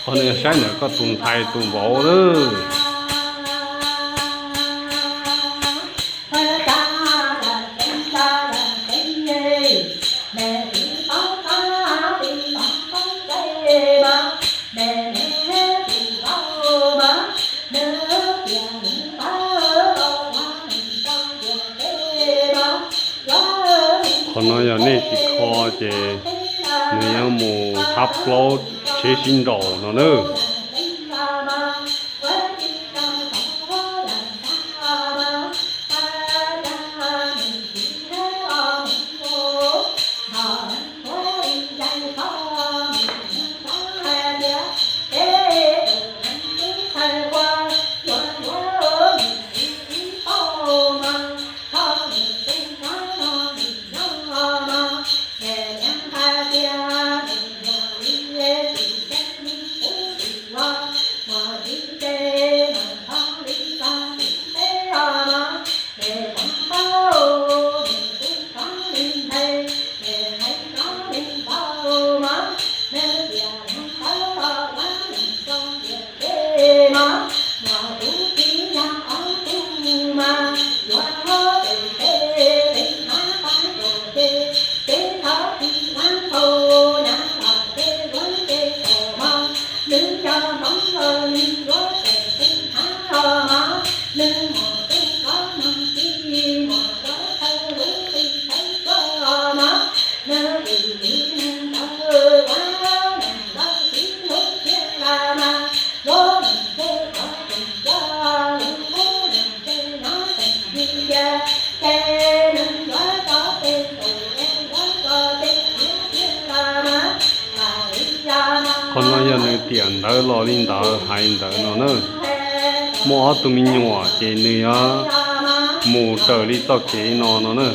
Qhov no yog saib ntawm koj tus ntxhais tus vauv lawm. Qhov no yog nej tsis kho ces nws yuav mus thab plaub tsheb sib nraus no na. Qhov no yog nws tiam ntawv los li ntawd hais ntawd no na. Muaj ob tug me nyuam ces nws yuav mus raws li txoj kev no no na.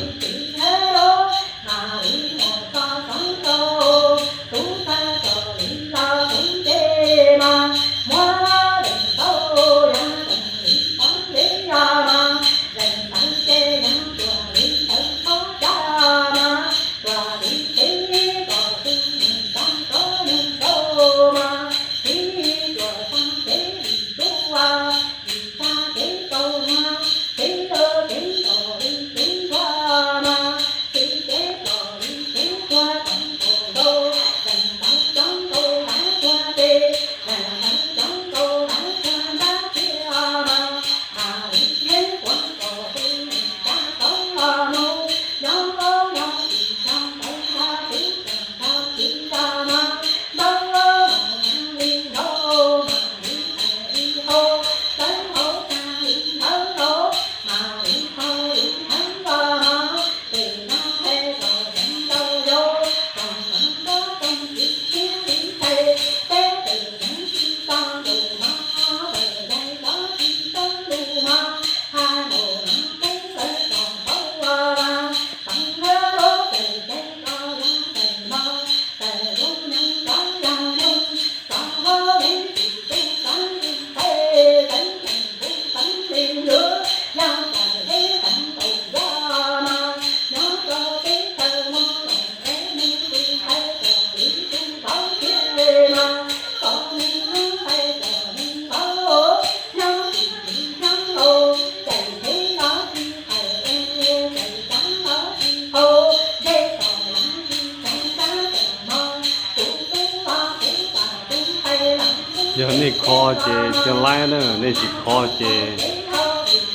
Yog nej kho ces cia laib na, nej tsis kho ces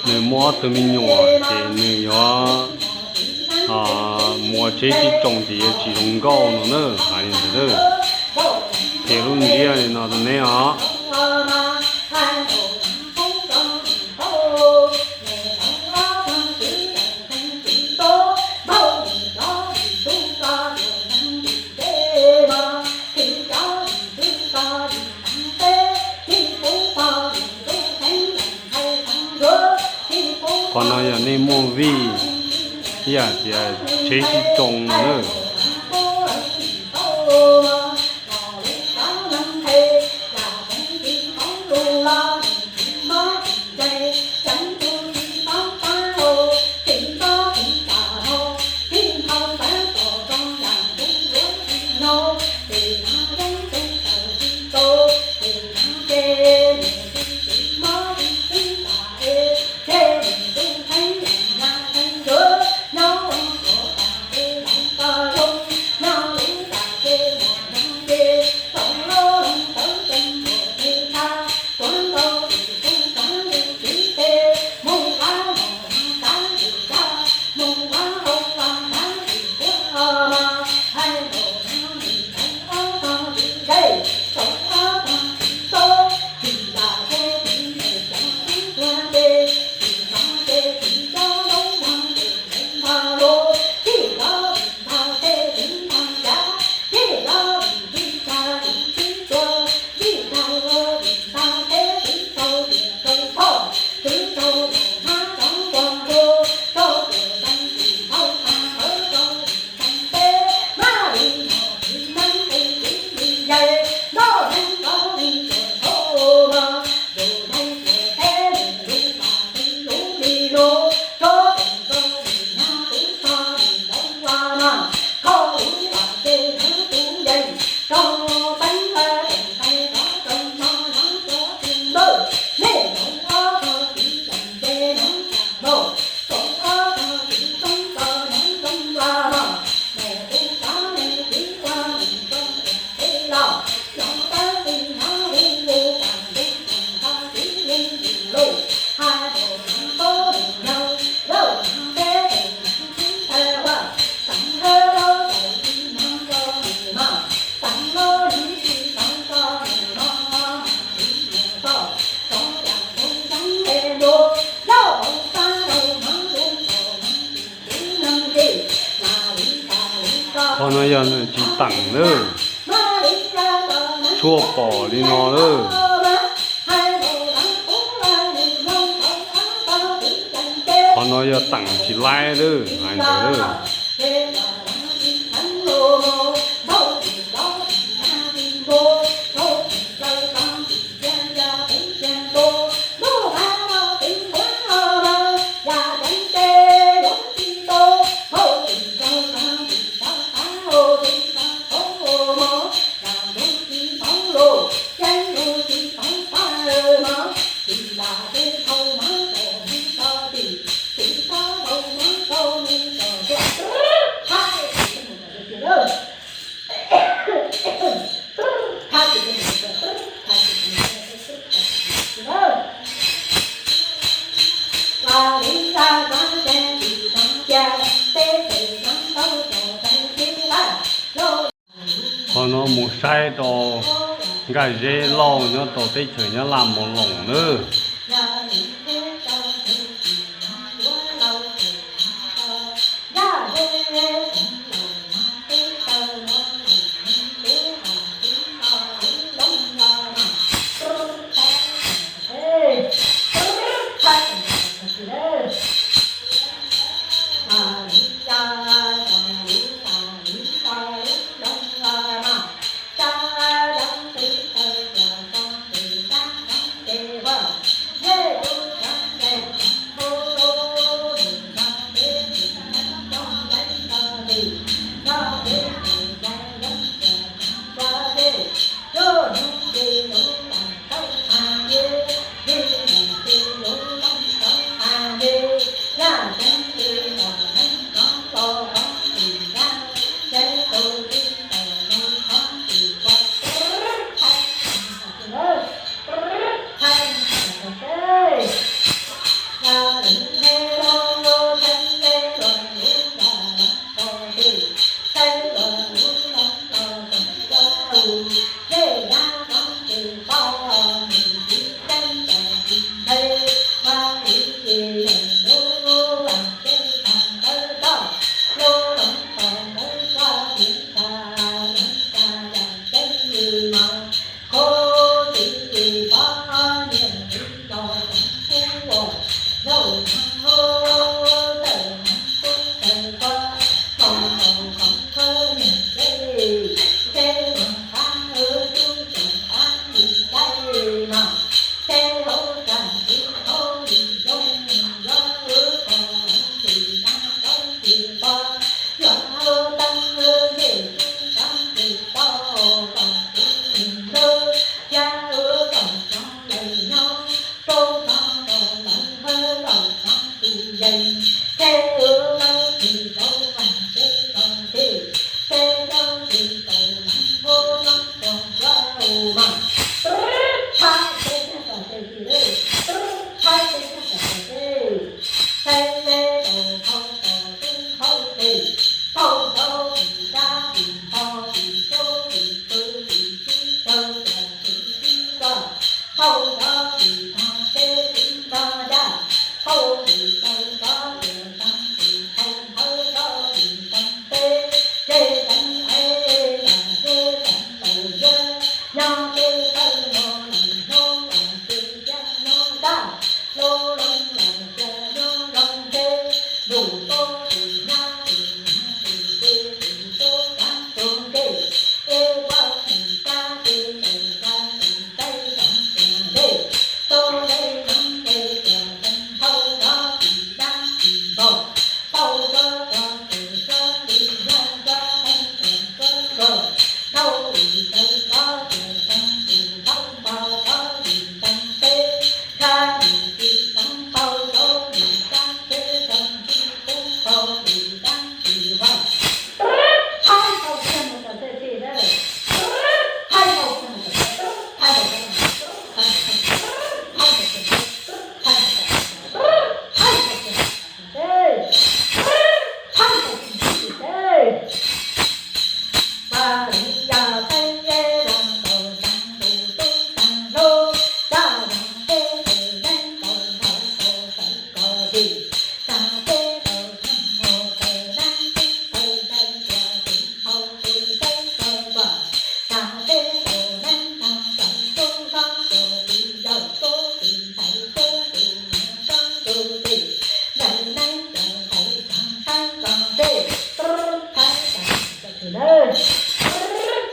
nws muaj ob tug me nyuam ces nws yuav mus ua tsheb sib tsoo ces yuav tsis zoo nkauj no na, hais li ntawd. Qhia lub ntsiab li no rau neb os. Qhov no yog nej muaj vij, ib yam tias tsheb sib tsoo no na. Qhov no yog nws tsis teem lawm, tshuaj pom li no lawm. Qhov no yog teem tsis laib lawm, hais ntawd lawm. Qhov no mus saib rau Nkaj Zeb Lauj nyob rau teb chaws Nyab Laj mus loos nawb.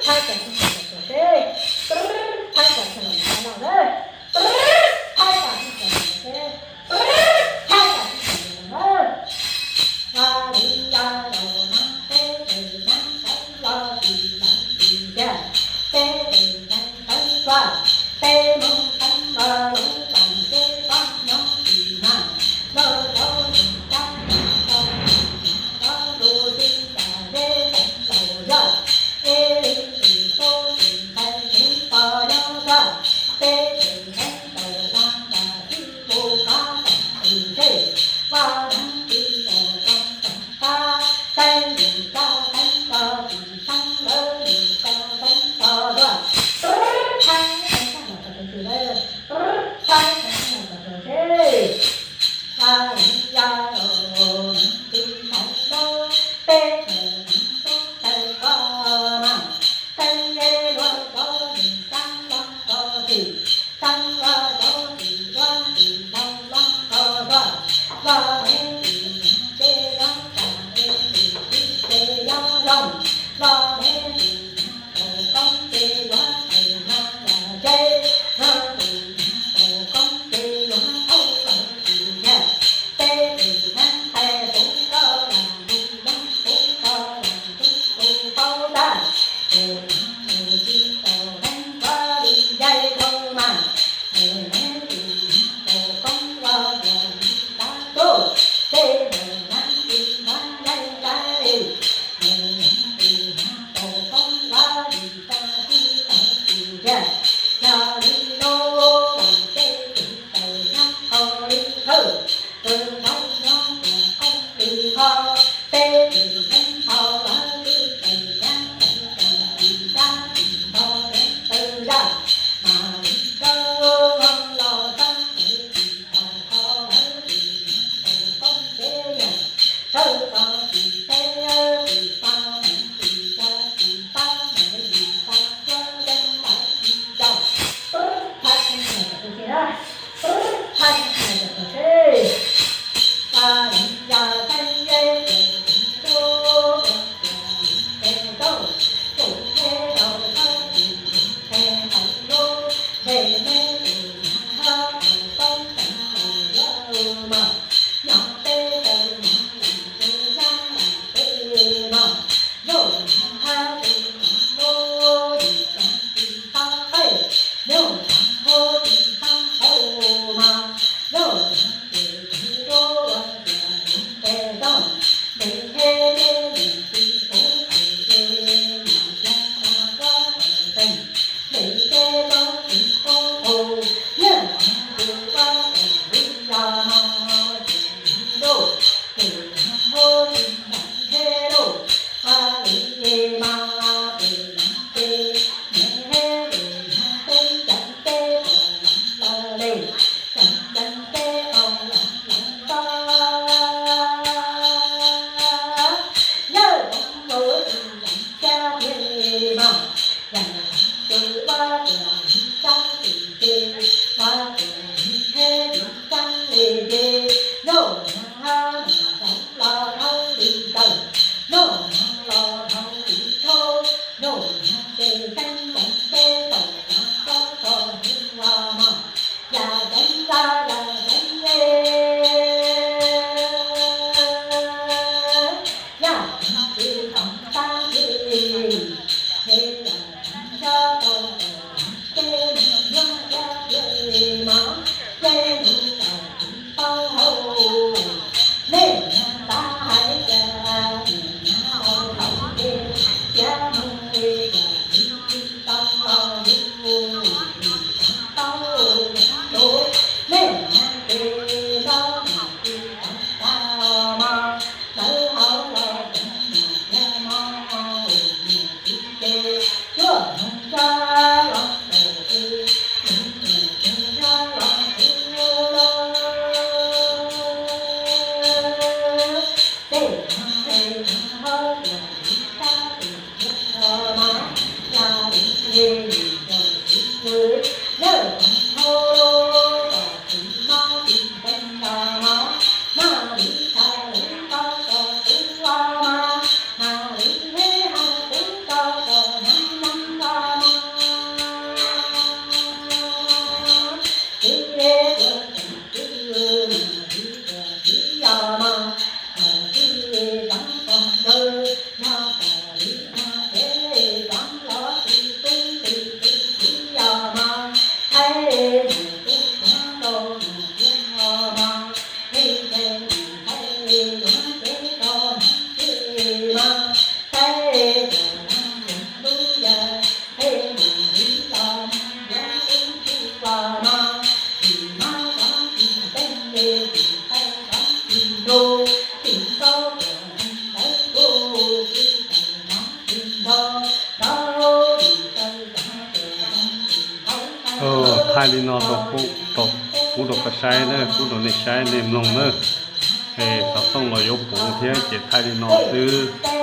Thaib kom txog tom tuam seb, thaib kom txog tom no na, thaib kom txog tom tuam seb, thaib kom txog tom no na. Ua li ya los no peb tes nees tawv los tsis tawv tsis tiag, peb tes nees tawv txog, peb mus txeeb los lub txoj seb pom nyob tsis mag, los rau tus cab los rau tus cab los rau tus tib cab deb txeeb los zog, ib li tus tub tus ntxhais tus poj nyob zog, peb tes nees tawv los ntawm tib mus kov tau tus ntsej, ua neeb tib los rau tus qab, teeb mus rau teeb rau tus teeb lawv mus rau teeb rau tuaj. Thaib txog tom tuam seb, thaib txog tom tuam seb, ua li ya los no tus ntxhais lawv, peb tes nees tawv txog koj mas, teeb luag rau tus cab los rau tus txeeb los rau tus duab tus ntxhais los rau tuaj, los neb tus ces yuav tas, neb tus tub ces yuav zoo, los neb tus tus koob ces yuav tawm no los ces, tus tus koob ces yuav thauj lawv tus yawg, peb tus nees tes puv rau los tus leej puv rau los tus tus paub tag, tus tus tsis tau nees ua li ncaim dhau mas, tus nees tus tus koob ua tias tab tuj, ces tus nees tus ntxhais ncaim ncaim li, tus nees tus tus koob ua li tau tsis tau tus yawg, yog li no los ces tus tes nyob qhov li qhov, tus ntxhais nyob ua qhov li qhov, peb tus nees tau lawv tus tes cab tes tes tis sab tis nto tes tes zaj, mas li rau los sab tes tis tau qhov lawv tus nees tus koob ces yog sawv tau tis teb tis tau nees tis cab tis tau nees tis tau cuab yeej lawv tis cau. Thaib txog tom tuam seb, thaib txog tom tuam seb, ua li ya teeb yeb ces tus tub ua tias tes tau, tus teb rau thawj tis tus tes tau lub, ntes neb tus hab tau toob teev los yog mas, nyob peb tau nyob tus tus yab lam peb mas, yog hab tus tau lub yim tau tis tau qe, yog tau hab tis tau hau mas, yog ces tus tub ua tias tus tes tau, ntes neb tus tis puv qe ces mas yog tau kuab tau teeg, ntes ces tau tis tau qu, yog tus ua tias tus yog no ces tus tub, tus hab tis tau ntes neb tus, ua li mas tus yog ces neb tus yog peb ncaim peb tau los lawm li, ncaim ncaim peb tau los lawm ntag. Yawg tus mus tus yog cab li mas, yog tus ua tias tus cab li ces, ua tias tus he tus cab li ces, yog hab mas dhau los dhau li ntawd, yog hab los dhau li dhau, yog hab ces teeb ncaim peb tau los rau txog hnub no mas, yam teeb la yam teeb le, yam teeb tsis tau tab li, ces yam teeb nyob tau tau, ces nws nyob yam li mas, ces nws tau tis tau hau, nej nyob tab hais tias nws nyob tau thaum ces, cia mus li yam li tsis tau los yus, tau los yus, nej nyob ces nyob mus tsis tau tag mas, lawv hau los tseem mus tiag no. Thaij li no rau, rau, pub rau koj saib na, pub rau nej saib nej mloog na. Es xov tooj los yuav puv thiab ces thaij li no xwb.